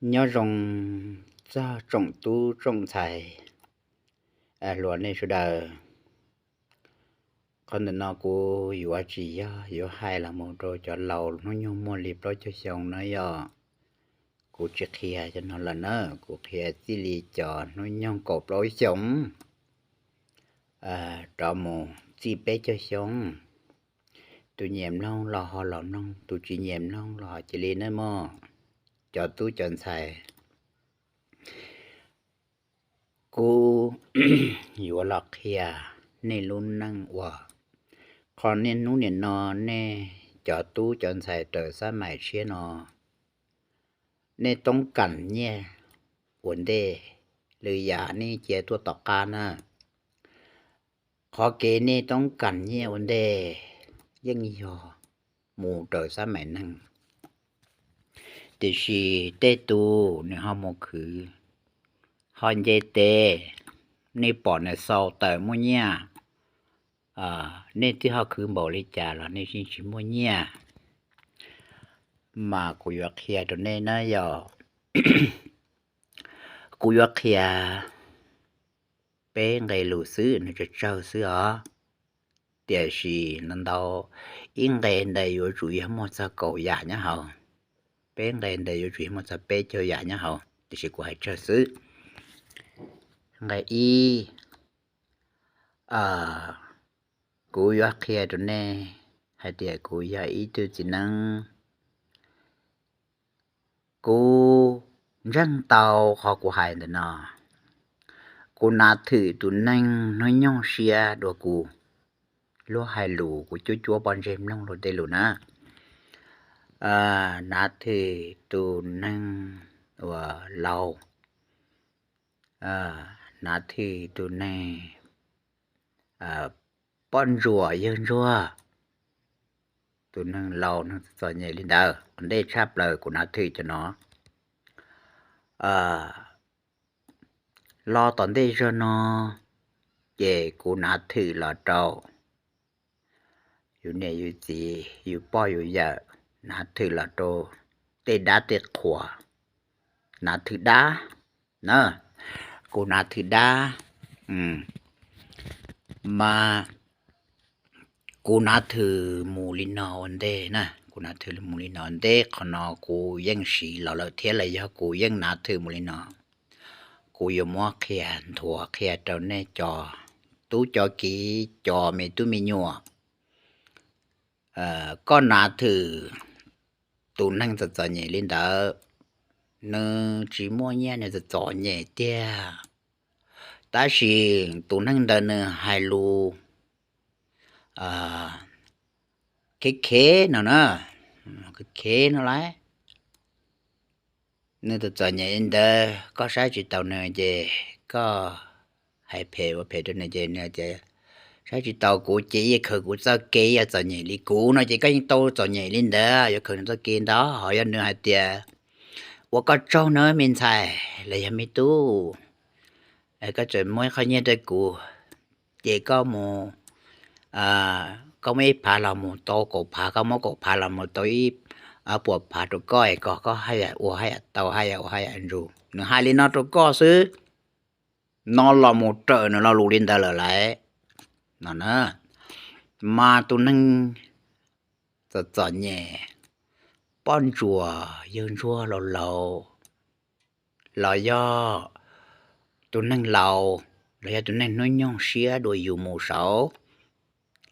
Nyob zoo txog tsoom tub tsoom ntxhais hluas nej sawv daws. Qhov ntawm no kuv yuav tsis yog yuav hais los mus rau cov laus hnub nyoog muaj li plaub caug xyoo na yom. Kuv tsis qhia cov no lawm na, kuv qhia txij li cov hnub nyoog kaum plaub xyoo rov mus txij peb caug xyoo. Tus nyiam mloog los ho los mloog, tus tsis nyiam mloog los ho cia li nawb mog, cov tub cov ntxhais. Kuv yuav los qhia nej lub neej uas qhov niaj hnub nim no nej cov tub cov ntxhais raws xab maim tshiab no, nej toob kam nyiaj ua ntej, lwm yam nej cia tuaj tom qab na. Qhov kev nej toob kam nyiaj ua ntej yeej yog mus raws xab maim neeg. Tiam sis tej tus nws ho mus khwv, ho nce tes, nej pom nws xau tawm muaj nyiaj, nej twb ho khwv npaum li cas los nej yeej tsis muaj nyiaj. Mas kuv yuav qhia rau nej na yog, kuv yuav qhia peb nqe lus xwb, nws tsawg tsawg xwb os. Tiam sis ntau ntau, ib nqe ntawd yuav tsum yog muaj txog kaum yam nyob hauv, peb nqe ntawd yuav tsum yog muaj txog peb caug yam nyob hauv, tiam sis kuv hais tsawg xwb. Nqe ib, kuv yuav qhia rau nej hais tias kuv yog ib tug txiv neeb. Kuv ntseeg tau qhov kuv hais ntawm no. Kuv nav thwm tus neeg hnub nyoog siab dua kuv, luag hais lus kuv cuab cuab pob ntseg mloog luag tej lus na. Nav thwm tus neeg uas laus, nav thwm tus neeg poj ntsuam yawg ntsuag, tus neeg laus neeg txom txom nyem li ntawd, ua ntej tshaj plaws kuv nav thwm cov no. Los tom ntej zog no, ces kuv nav thwm los rau yus niam yus txiv, yus pog yus yawm, nav thwm los rau tej dab tej qhuas, nav thwm dab na. Kuv nav thwm dab, mas kuv nav thwm mus li no ua ntej na, kuv nav thwm mus li no ua ntej, qhov no kuv yeej siv los lawm thiab los yog kuv yeej nav thwm mus li no. Kuv yuav muab qhia nthuav qhia rau nej cov tub cov kiv cov me tub me nyuam. Koj nav thwm tus neeg txom txom nyem li ntawd, nws tsis muaj nyiaj, nws txom txom nyem tiag, tab sis tus neeg ntawd nws hais lus khev khev no na, khev khev no lauj. Nws txom txom nyem li ntawd, koj saib tsis taus nws ces koj hais phem ua phem rau nws ces nws tias, saib tsis taus kuv ces yeej khaws kuv txoj kev, yog txom nyem li kuv no ces koj yeej tau txom nyem li ntawd, yuav khaws nws txoj kev ntawd. Ho yog nws hais tias, ua koj tsaug na me ntxhais los yog me tub, koj tseem muab ib qho nyiaj rau kuv, ces koj mus, koj muab ib phav los mus tau kaum phav, koj muab kaum phav los mus tau ib puas phav rau koj es kom koj haj yam ua haj yam tau, haj yam ua haj yam ntsus. Nws hais li no rau koj xwb, no los mus raws nws lo lus li ntawd lawm lauj. No na, mas tus neeg txom txom nyem, poj ntsuam yawg ntsuag laus laus, los yog tus neeg laus, los yog tus neeg hnub nyoog siab dua yus mus saud,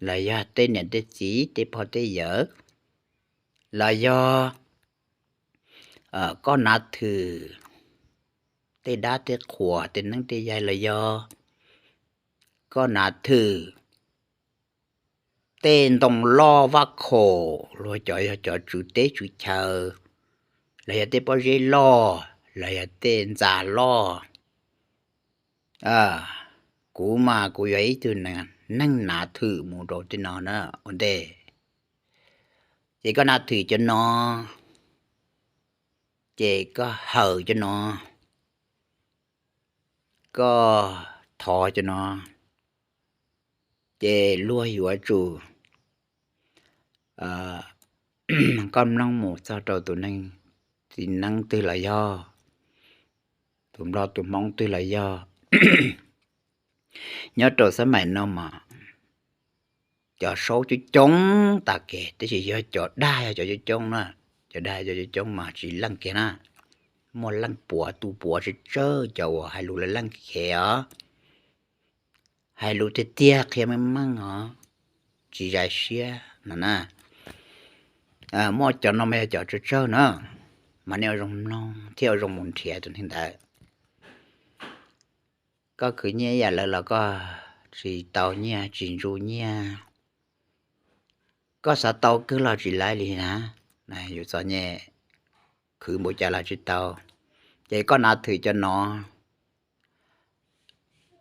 los yog tej niam tej txiv tej pog tej yawm, los yog koj nav thwm tej dab tej qhuas tej neeb tej yaig, los yog koj nav thwm tej ntoo loj vaj khaum, luag cov yog cov tswv teb tswv chaw, los yog tej pob zeb loj, los yog tej ntxa loj. Kuv mas kuv yog ib tug neeg nav thwm mus rau tej no na ua ntej. Ces koj nav thwm cov no, ces koj hawm cov no, koj thov cov no, ces luag yuav tsum, koj mloog mus txog rau tus neeg txiv neeb twg los yog, tus nplog tus hmoob twg los yog. Nyob rau xab maim no mas cov saub coob coob tas kev, tab sis yog cov dag yog cov coob coob na, cov dag cov coob coob mas tsis leej kiag na. Muaj leej puav tus puav tsawg tsawg cov uas hais lus lawv leej kiag os. Hais lus tiag tiag qhia meej meej os, tsis zais siab no na. Muaj cov no mas yog cov tsawg tsawg na, mas nej ua zoo mloog thiab ua zoo mus nrhiav tus neeg ntawd. Koj khwv nyiaj ib yam lawv los koj tsis tau nyiaj tsis ntsuj nyiaj. Koj xav tau kawg los tsis laib li na, yus txom nyem khwv npaum cas los tsis tau. Ces koj nav thwm cov no,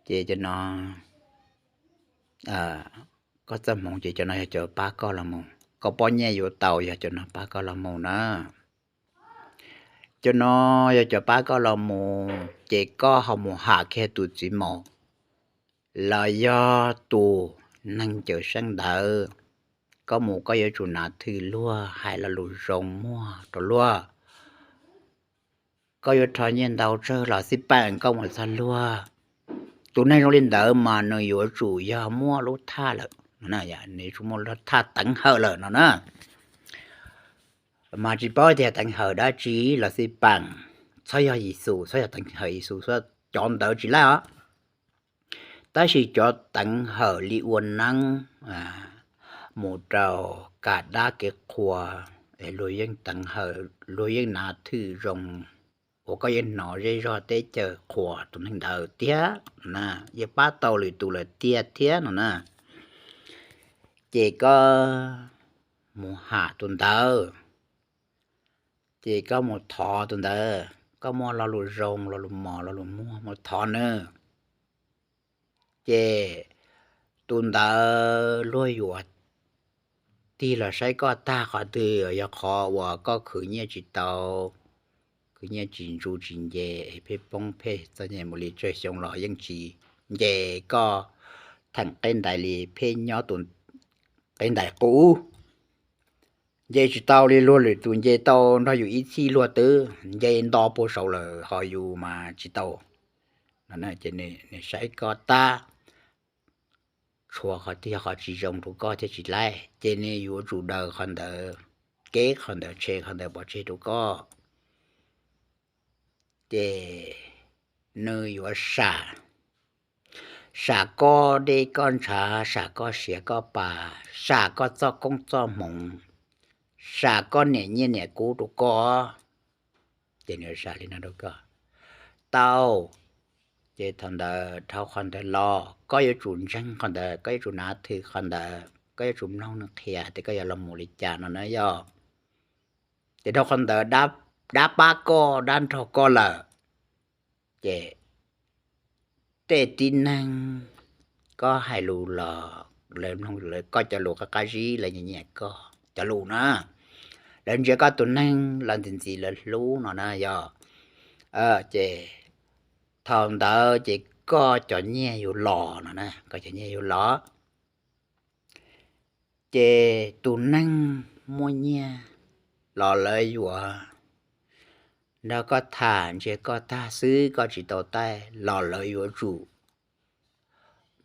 ces cov no, koj txoj hmoov ces cov no yog cov pab koj los mus, koj pob nyiaj yuav tau yog cov no pab koj los mus na. Cov no yog cov pab koj los mus ces koj ho mus ham kiag tus txiv maum los yog tus neeg cawm seej ntawd. Koj mus koj yuav tsum nav thwm luag, hais lo lus zoo muag rau luag. Koj yuav rho nyiaj ntau tsawg los xij peem koj mus txog luag, tus neeg zoo li ntawd mas nws yuav tsum yog muaj lub thaj lawm, nws yuav tsum muaj lub thaj teev hawm lawm no na. Mas tsis paub tias teev hawm dab tsi los xij peem, txhob yog Yexus, txhob yog teev hawm Yexus, cov ntawd tsis laib os. Tab sis cov teev hawm li ua neeb mus rau kam dab kev qhua, luag yeej teev hawm, luag yeej nav thwm zoo, uas koj yeej hnov zej zog teb chaws qhuas tus neeg ntawd tiag, yeej pab tau lwm tus lawm tiag thiab no na. Ces koj mus ham tus ntawd, ces koj mus thov tus ntawd, koj muaj lo lus zoo lo lus mos lo lus muag mus thov nws, ces tus ntawd luag yuav tig los saib koj tag qhov twg yog qhov uas koj khwv nyiaj tsis tau, khwv nyiaj tsis ntsuj tsis nce, pheej poob pheej txom nyem mus li tsawg xyoo los yeej tsis nce koj theem qeb ntais li, pheej nyob tus qeb ntais qub. Nce tsis tau li, luag lwm tus nce tau nrog yus ib txhij luag twb nce nto puag saud lawm, ho yus mas tsis tau. Ces nws saib koj tag, tshuav qhov twg yog qhov tsis zoo rau koj thiab tsis laib, ces nws yuav tsum daws qhov ntawd, kev qhov ntawd, tshem qhov ntawd pov tseg rau koj. Ces nws yuav sam, sam koj dej koj ntshav, sam koj siav koj pa, sam koj txoj koob txoj hmoov, sam koj niam nyiaj niam kub rau koj. Ces nws yuav sam li no rau koj. Tau, ces thaum ntawd dhau qhov ntawd los koj yuav tsum ntseeg qhov ntawd, koj yuav tsum nav thwm qhov ntawd, koj yuav tsum mloog nws qhia tias koj yuav los mus li cas no na yog. Ces dhau qhov ntawd, dab pab koj, dab nrog koj lawm, ces tej tib neeg koj hais lus los lawv mloog lawv koj cov lus qab qab zib, lawv nyiam nyiam koj cov lus na, lawv ntsia koj tus neeg los ntxim ntxim lawv hlub no na yog. Ces thaum ntawd ces koj cov nyiaj yuav los no na, koj cov nyiaj yuav los. Ces tus neeg muaj nyiaj los lawv yuav nrog koj tham, ntsia koj tag xwb koj tsis tau taij los lawv yuav tsum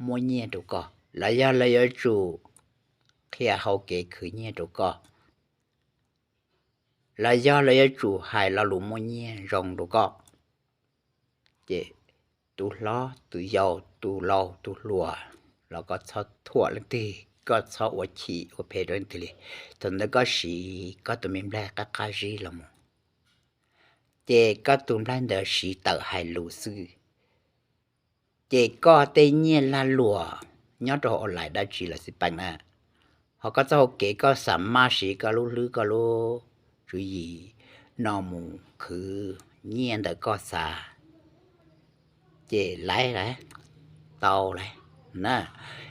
muab nyiaj rau koj, los yog lawv yuav tsum qhia hau kev khwv nyiaj rau koj, los yog lawv yuav tsum hais lo lus muaj nyiaj zoo rau koj. Ces tus hlob tus yau, tus laus tus hluas los koj txhob thuam leej twg, koj txhob ua chim ua phem rau leej twg li. Thaum ntawd koj siv koj tus me nplaig qab qab zib los mus, ces koj tus nplaig ntawd siv tawm hais lus xwb. Ces koj tej nyiaj lag luam nyob rau hauv online dab tsi los xij peem na, ho koj txoj hau kev koj xam maj siv koj lub hlwb koj lub tswv yim no mus khwv nyiaj ntawm koj xav, ces laib lawm, tau lawm na.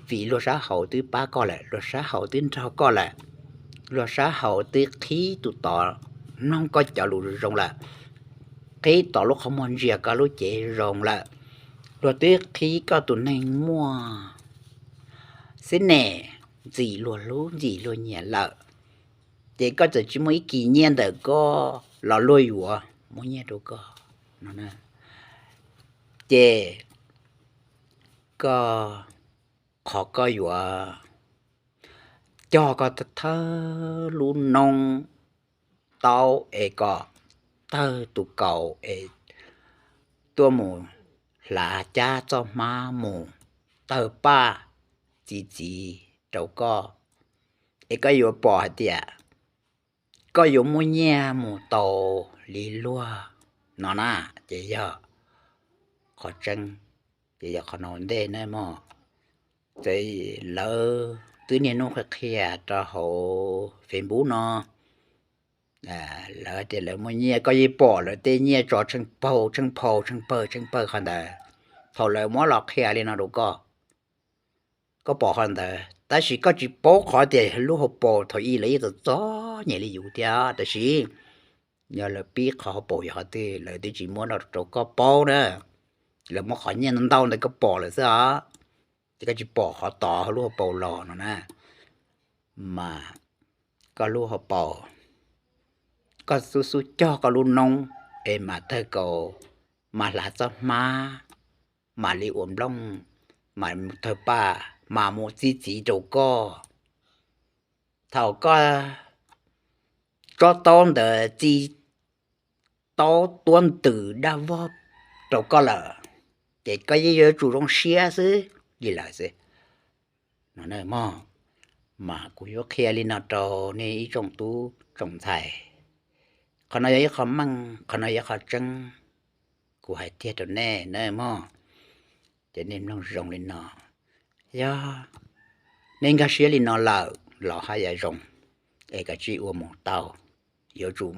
Vim luag sab hauv twb pab koj lawm, luag sab hauv twb nrog koj lawm, luag sab hauv twb qhib tus tod mloog koj cov lus zoo lawm, qhib tod lub qhov muag ntsia koj lub cev zoo lawm, luag twb qhib koj tus neeg muaj xib nes ntxim luag hlub ntxim luag nyiam lawm, ces koj txawm tsis muaj ib kis nyiaj ntawm koj los luag yuav muab nyiaj rau koj no. Ces koj, qhov koj yuav cog koj thawj lub noob taub es kom tawg tus kaus es tuaj mus hlav cab txoj hmab mus tawg paj txi txiv rau koj, es koj yuav pom hais tias koj yuav muaj nyiaj mus tau li luag no na. Ces yog qhov tseeb, ces yog qhov no ua ntej na mog. Ces lawv twb niaj hnub qhia qhia rau hauv Facebook no, lawv tias lawv muaj nyiaj, koj yeej pom lawv tej nyiaj tso tsheej paug tsheej paug tsheej pawg tsheej pawg qhov ntawd. Thaum lawv muab los qhia li no rau koj, koj pom qhov ntawd tab sis koj tsis paub qhov tias lub hauv paus thaum ub lawv yeej txom txom nyem li yus thiab, tab sis yog lawv pib qhov hauv paus yog qhov twg lawv twb tsis muab no rau koj paub na. Lawv muab qhov nyiaj ntau ntawd koj pom lawm xwb os, ces koj tsis pom qhov tod hauv lub hauv paus los no na. Mas koj lub hauv paus, koj xub xub cog koj lub noob es mas tawg kaus, mas hlav txoj hmab, mam li ua nplooj, mas tawg paj, mas mus txi txiv rau koj. Thaum koj tsob taub ntawd txi taub tuab ntws daj vog rau koj lawm, ces koj yeej yuav tsum zoo siab xwb li lawm xwb no mog. Mas kuv yuav qhia li no rau nej ib tsoom tub tsoom ntxhais, qhov no yog ib qho meej, qhov no yog qhov tseeb, kuv hais tiag rau nej na mog. Ces nej mloog zoo li no, yog nej nkag siab li no lawm los haj yam zoo, es kav tsij ua mus tau, yuav tsum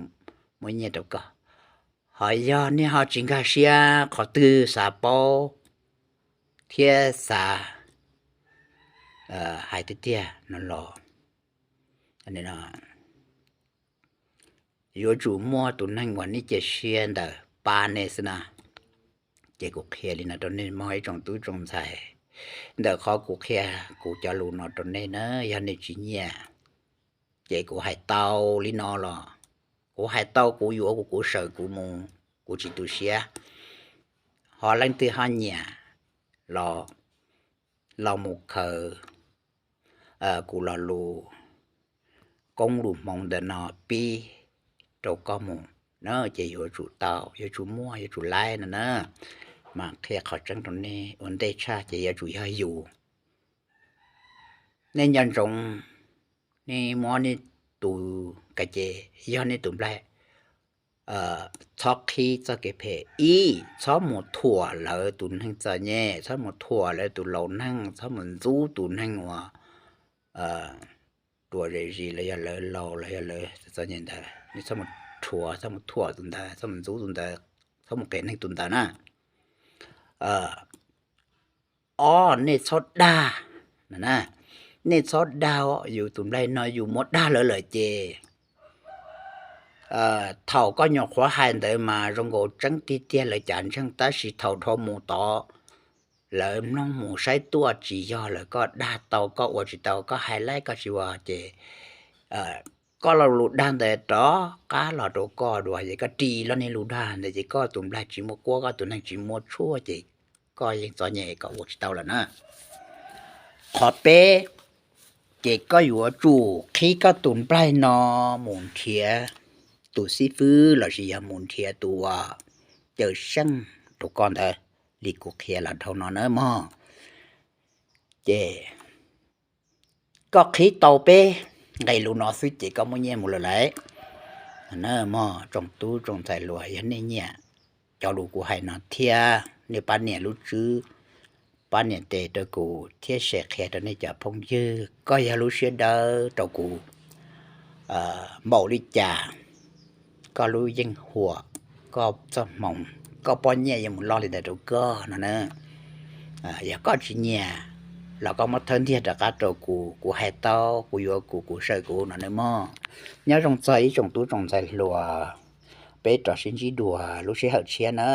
muaj nyiaj rau koj. Ho yog nej ho tsis nkag siab qhov twg xav paub thiab xav hais tiag tiag no los yuav tsum muaj tus neeg uas nej cia siab ntawd pab nej xwb na. Ces kuv qhia li no rau nej mog ib tsoom tub tsoom ntxhais, ntawm qhov kuv qhia kuv cov lus no rau nej na, yog nej tsis nyiam, ces kuv hais tau li no los, kuv hais tau kuv yuav kuv, kuv sawv kuv mus, kuv tsis tu siab. Ho leej twg ho nyiam los, los mus khaws kuv lo lus koob lus hmoov ntawm no pib rau koj mus na, ces yuav tsum tau, yuav tsum muaj, yuav tsum laib no na. Mas qhia qhov tseeb rau nej ua ntej tshaj ces yuav tsum yog yus. Nej nco ntsoov, nej muab nej tus ka ces yog nej tus nplaig, txhob qhib txoj kev phem, ib txhob mus thuam lawv tus neeg txom nyem, txhob mus thuam lawv tus laus neeg, txhob mus ntxub tus neeg uas ruam zem zis los yog lawv laus los yog lawv txom nyem ntawd, nej txhob mus rhuav, txhob mus thuam tus ntawd, txhob mus ntxub tus ntawd, txhob mus qias neeg tus ntawd na. Ob, nej txhob dag, nej txhob dag, yus tus nplaig no yus muab dag lawv lawm ces thaum koj nyuam qhuav hais ntawd mas zoo nkaus tseeb tiag tiag lawv cav ntseeg, tab sis thaum dhau mus tod lawv mloog mus saib tuaj tsis yog lawm, koj dag tau koj ua tsis tau, koj hais laib koj tsis ua ces koj lo lus dag ntawd rov qab los rau koj dua, ces koj ris los niag lus dag ntawd ces koj tus nplaig tsis muaj kuab, koj tus neeg tsis muaj tshuaj ces koj yeej txom nyem, koj ua tsis tau lawm na. Qhov peb, ces koj yuav tsum qhib koj tus nplaig no mus nrhiav tus xib fwb lossis yog mus nrhiav tus uas cawm seej rau koj ntawd, li kuv qhia los dhau no na mog. Ces koj qhib tau peb nqe lus no xwb ces koj muaj nyiaj mus lawm lauj. Na mog tsoom tub tsoom ntxhais hluas, yog nej nyiam cov lus kuv hais no thiab nej pab nias lub tswb, pab nias tes rau kuv thiab share qhia rau nej cov phooj ywg, koj yog lub siab dawb rau kuv npaum li cas, koj lub yeej huam, koj txoj hmoov, koj pob nyiaj yuav mus loj li ntawd rau koj no na. Yog koj tsis nyiam los koj muab thawb ntiag rov qab rau kuv, kuv hais tau, kuv yuav kuv, kuv sawv kuv no na mog. Nyob zoo txog ib tsoom tub tsoom ntxhais hluas, peb rov sib ntsib dua lub sij hawm tshiab na.